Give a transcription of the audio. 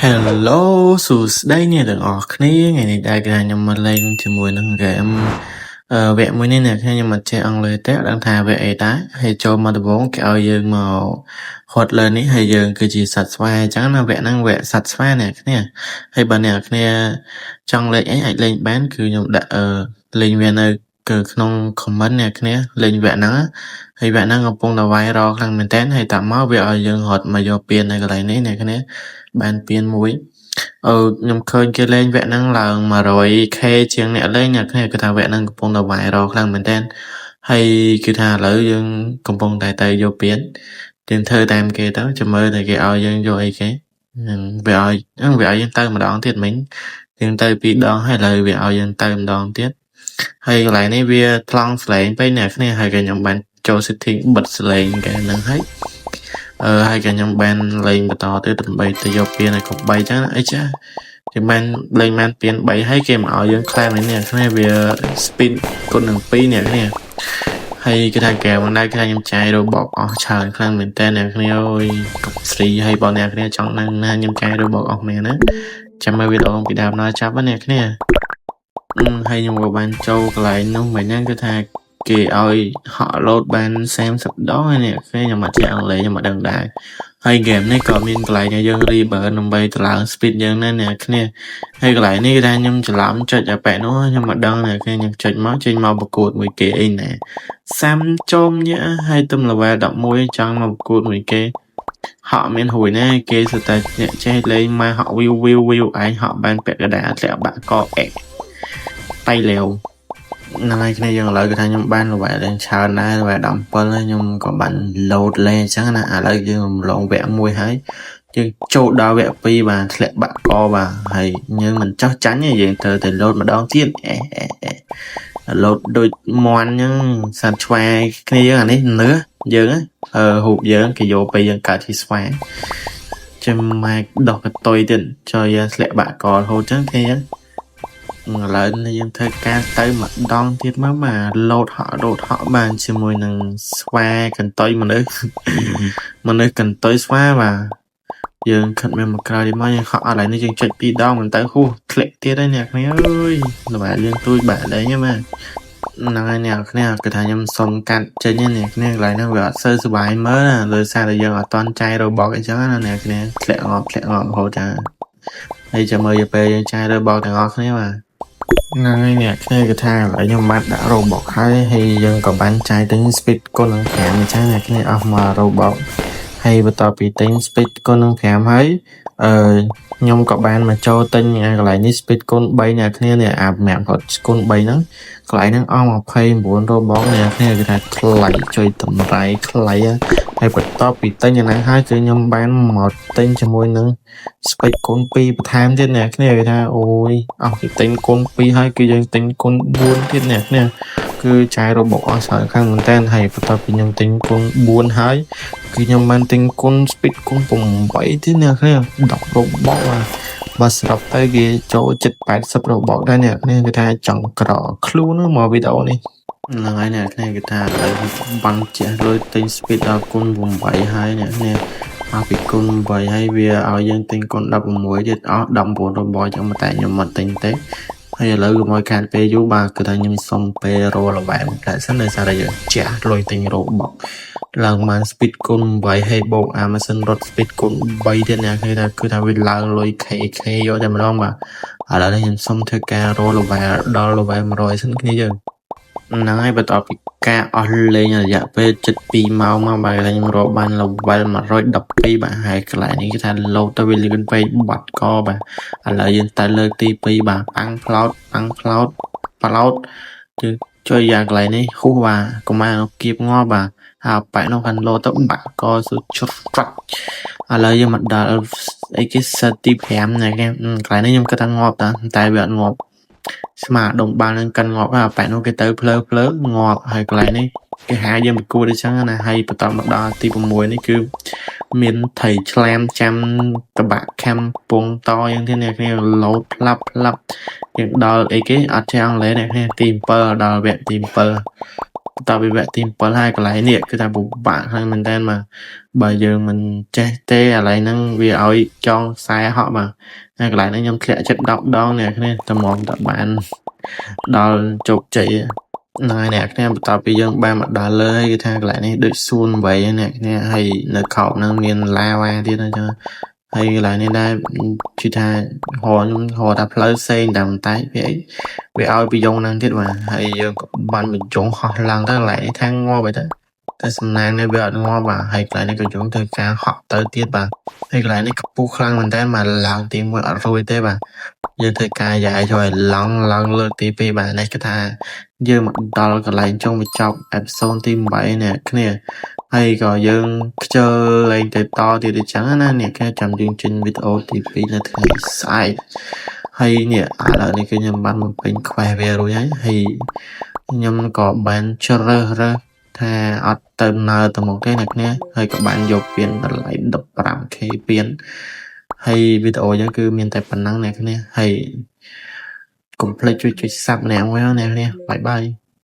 Hello សួស្តីអ្នកទាំងអស់គ្នាថ្ងៃនេះដែរគឺខ្ញុំមកលេងជាមួយនឹងហ្គេមវគ្គមួយនេះអ្នកខ្ញុំអត់ចេះអង់គ្លេសទេអត់ដឹងថាវគ្គអីដែរហើយចូលមកដំបូងគេឲ្យយើងមករត់លើនេះហើយយើងគឺជាសត្វស្វាអញ្ចឹងណាវគ្គហ្នឹងវគ្គសត្វស្វាអ្នកគ្នាហើយបើអ្នកគ្នាចង់លេងអីអាចលេងបានគឺខ្ញុំដាក់លេងវានៅគឺក្នុង comment អ្នកគ្នាលេងវគ្គហ្នឹងហើយវគ្គហ្នឹងកំពុងតែ viral ខ្លាំងមែនតើហើយតាមមកវាឲ្យយើងរត់មកយកពាននៅកន្លែងនេះអ្នកគ្នាបានពានមួយខ្ញុំឃើញគេលេងវគ្គហ្នឹងឡើង 100K ជាងអ្នកលេងអ្នកគ្នាគឺថាវគ្គហ្នឹងកំពុងតែ viral ខ្លាំងមែនតើហើយគឺថាឥឡូវយើងកំពុងតែទៅយកពានយើងធ្វើតាមគេទៅចាំមើលតែគេឲ្យយើងយកអីគេហ្នឹងវាឲ្យហ្នឹងវាឲ្យយើងទៅម្ដងទៀតមិញយើងទៅពីរដងហើយឥឡូវវាឲ្យយើងទៅម្ដងទៀតហើយកន្លែងនេះវាថ្លង់សលេងពេកអ្នកគ្នាហើយក៏ខ្ញុំបានចូល setting បិទសលេងគេហ្នឹងហើយហើយក៏ខ្ញុំបានលេងបន្តទៀតដើម្បីទៅយកពានឲ្យគ្រប់3ចឹងអីចាគេបានលេងបានពាន3ហើយគេមកឲ្យយើង claim នេះអ្នកគ្នាវា spin គុណនឹង2អ្នកគ្នាហើយគេថាហ្គេមហ្នឹងដែរគេថាខ្ញុំចាយ Robux អស់ច្រើនខ្លាំងមែនតើអ្នកគ្នាអើយកុំស្រីហើយបើអ្នកគ្នាចង់ដឹងណាខ្ញុំចាយ Robux អស់មែនណាចាំមើលវីដេអូពីដើមដល់ចាប់ណាអ្នកគ្នាហើយខ្ញុំក៏បានចូលកន្លែងនោះមិញហ្នឹងគឺថាគេឲ្យហក់លោតបាន30ដងហើយអ្នកគ្នាខ្ញុំអត់ចេះអង់គ្លេសខ្ញុំអត់ដឹងដែរហើយហ្គេមនេះក៏មានកន្លែងឲ្យយើង rebirth ដើម្បីតម្លើង speed យើងដែរអ្នកគ្នាហើយកន្លែងនេះគេថាខ្ញុំច្រឡំចុចអាប៉ែនោះខ្ញុំអត់ដឹងអ្នកគ្នាខ្ញុំចុចមកចេញមកប្រកួតមួយគេអីណែសាំចុមញាក់ហើយទំ level 11ចង់មកប្រកួតមួយគេហក់មានរួយណាគេសុទ្ធតែអ្នកចេះលេងមកហក់វីវវីវវីវឯងហក់បានពាក់កណ្ដាលធ្លាក់បាក់កអេតៃលាវហ្នឹងហើយគ្នាយើងឥឡូវគឺថាខ្ញុំបាន level លេងច្រើនដែរ level 17ហើយខ្ញុំក៏បាន load លេងអញ្ចឹងណាឥឡូវយើងរំលងវគ្គមួយហើយ យើងចូលដល់វគ្គ2បាទធ្លាក់បាក់កបាទហើយយើងមិនចោះចាញ់ទេយើងត្រូវតែលោតម្ដងទៀតអេអេអេលោតដូចមន់អញ្ចឹងសត្វឆ្វាគ្នាយើងអានេះនឿយើងរូបយើងគេយកពេលយើងកើតជាស្វាចាំម៉ែកដោះកតុយទៀតចូលយើងធ្លាក់បាក់ករហូតអញ្ចឹងគ្នាយើងឥឡូវនេះយើងធ្វើការទៅម្ដងទៀតមកបាទលោតហក់លោតហក់បានជាមួយនឹងស្វាកន្ទុយមនុស្សមនុស្សកន្ទុយស្វាបាទយើងខិតមានមកក្រោយនេះមកយើងហក់អត់ឡើយនេះយើងចុចពីរដងមិនទៅហួសធ្លាក់ទៀតហើយអ្នកគ្នាអើយល្បែយើងទួយបាក់លែងហ្នឹងបាទហ្នឹងហើយអ្នកគ្នាគឺថាខ្ញុំសុំកាត់ចេញអ្នកគ្នាកន្លែងហ្នឹងវាអត់សូវសុបាយមើលណាដោយសារតែយើងអត់តន់ចាយ Robux អីចឹងណាអ្នកគ្នាធ្លាក់ងាប់ធ្លាក់ងាប់រហូតចាហើយចាំមើលពេលយើងចាយ Robux ទាំងអស់គ្នាបាទហ្នឹងហើយអ្នកគ្នាគឺថាឥឡូវខ្ញុំបានដាក់ Robux ហើយហើយយើងក៏បានចាយទិញ speed គុណនឹង5អញ្ចឹងអ្នកគ្នាអស់មក Robux ហើយបន្ទាប់ពីទិញ speed គុណនឹង5ហើយខ្ញុំក៏បានមកចូលទិញអាកន្លែងនេះ speed គុណ3អ្នកគ្នានេះអាសម្រាប់រត់គុណ3ហ្នឹងកន្លែងហ្នឹងអស់29 Robux អ្នកគ្នាគឺថាថ្លៃជួយតម្លៃថ្លៃហើយបន្ទាប់ពីទិញអាហ្នឹងហើយគឺខ្ញុំបានមកទិញជាមួយនឹង speed គុណ2បន្ថែមទៀតអ្នកគ្នាគឺថាអូយអស់ពីទិញគុណ2ហើយគឺយើងទិញគុណ4ទៀតអ្នកគ្នាគឺចាយ Robux អស់ច្រើនខ្លាំងមែនតើហើយបន្ទាប់ពីខ្ញុំទិញគុណ4ហើយគឺខ្ញុំបានទិញគុណ speed គុណ8ទៀតអ្នកគ្នា10 Robux បាទបើសរុបទៅគេចូលចិត្ត80 Robux ដែរអ្នកគ្នាគឺថាចង់ក្រខ្លួនមកវីដេអូនេះហ្នឹងហើយអ្នកគ្នាគឺថាឥឡូវបាំងជះលុយទិញ speed ដល់គុណ8ហើយអ្នកគ្នាមកពីគុណ8ហើយវាឲ្យយើងទិញគុណ16ទៀតអស់19 Robux ចឹងតែខ្ញុំមិនទិញទេហើយឥឡូវកុំឲ្យខាតពេលយូរបាទគឺថាខ្ញុំសុំពេលរលបែមួយផ្លែសិនដោយសារតែយើងជះលុយទិញ Robux ឡើងបាន speed គុណ8ហើយបូក Amazon រត់ speed គុណ3ទៀតអ្នកឃើញថាគឺថាវាឡើងលុយ KK យកតែម្ដងបាទឥឡូវនេះខ្ញុំសុំធ្វើការរក level ដល់ level 100សិនគ្នាយើងហ្នឹងហើយបន្ទាប់ពីការអស់លេងរយៈពេល72ម៉ោងមកបាទខ្ញុំរកបាន level 112បាទហើយកន្លែងនេះគេថាលោតទៅវាលឿនពេកបាត់កបាទឥឡូវយើងទៅលើកទី2បាទប៉ាំងផ្លោតប៉ាំងផ្លោតផ្លោតយើងជួយយ៉ាងកន្លែងនេះហ៊ូសបាទកុំឲ្យគៀបងាប់បាទហើយប៉ែនោះកាន់លោតទៅបាក់កសុជច្រាច់ឥឡូវយើងមកដល់អីគេសិតទី5ណាគេកន្លែងនេះខ្ញុំគិតថាងាប់តាតែវាអត់ងាប់ស្មាដុំបាល់នឹងកិនងាប់ហើយប៉ែនោះគេទៅភ្លើភ្លើងាប់ហើយកន្លែងនេះគេហៅយើងប្រកួតអញ្ចឹងណាហើយបន្តមកដល់ទី6នេះគឺមានថៃឆ្លាមចាំតបាក់ខំពងតយ៉ាងទៀតអ្នកគ្នាលោតផ្លាប់ផ្លាប់យើងដល់អីគេអត់ចេះអង់គ្លេសអ្នកគ្នាទី7ដល់វគ្គទី7 បន្ទាប់ពីវគ្គទី7ហើយកន្លែងនេះគឺថាពិបាកខ្លាំងមែនតើបាទបើយើងមិនចេះទេកន្លែងហ្នឹងវាឲ្យចងខ្សែហក់បាទហើយកន្លែងហ្នឹងខ្ញុំធ្លាក់ចិត្ត10ដងអ្នកគ្នាតម្រាំតែបានដល់ជោគជ័យហ្នឹងហើយអ្នកគ្នាបន្ទាប់ពីយើងបានមកដល់លើហើយគឺថាកន្លែងនេះដូចសួនវៃអ្នកគ្នាហើយនៅខោបហ្នឹងមានឡាវ៉ាទៀតអញ្ចឹងហើយកន្លែងនេះដែរជឿថារខ្ញុំរកថាផ្លូវផ្សេងតែប៉ុន្តែវាអីវាឲ្យពីយងហ្នឹងទៀតបាទហើយយើងក៏បានបញ្ចុងហោះឡើងទៅកន្លែងនេះថាងាប់ទៅតែសំណាងនេះវាអត់ងាប់បាទហើយកន្លែងនេះក៏យើងធ្វើការហក់ទៅទៀតបាទហើយកន្លែងនេះខ្ពស់ខ្លាំងមែនតើបាទឡើងទី1អត់រួចទេបាទយើងធ្វើការយ៉ាយចូលឲ្យឡើងឡើងលើកទី2បាទនេះគឺថាយើងមកដល់កន្លែងចុងបញ្ចប់ episode ទី8នេះគ្នាហើយក៏យើងខ្ជិលលេងទៅតទៀតអញ្ចឹងណាអ្នកគេចាំយើងចេញវីដេអូទី2នៅថ្ងៃស្អែកហើយនេះឥឡូវនេះគឺខ្ញុំបានបំពេញ quest វារួចហើយហើយខ្ញុំក៏បានជ្រើសរើសថាអត់ទៅណើទៅមុខទេអ្នកគ្នាហើយក៏បានយកពានតម្លៃ 15K ពានហើយវីដេអូយើងគឺមានតែប៉ុណ្ណឹងអ្នកគ្នាហើយកុំភ្លេចជួយចុច sub ម្នាក់មួយណាអ្នកគ្នាbye bye.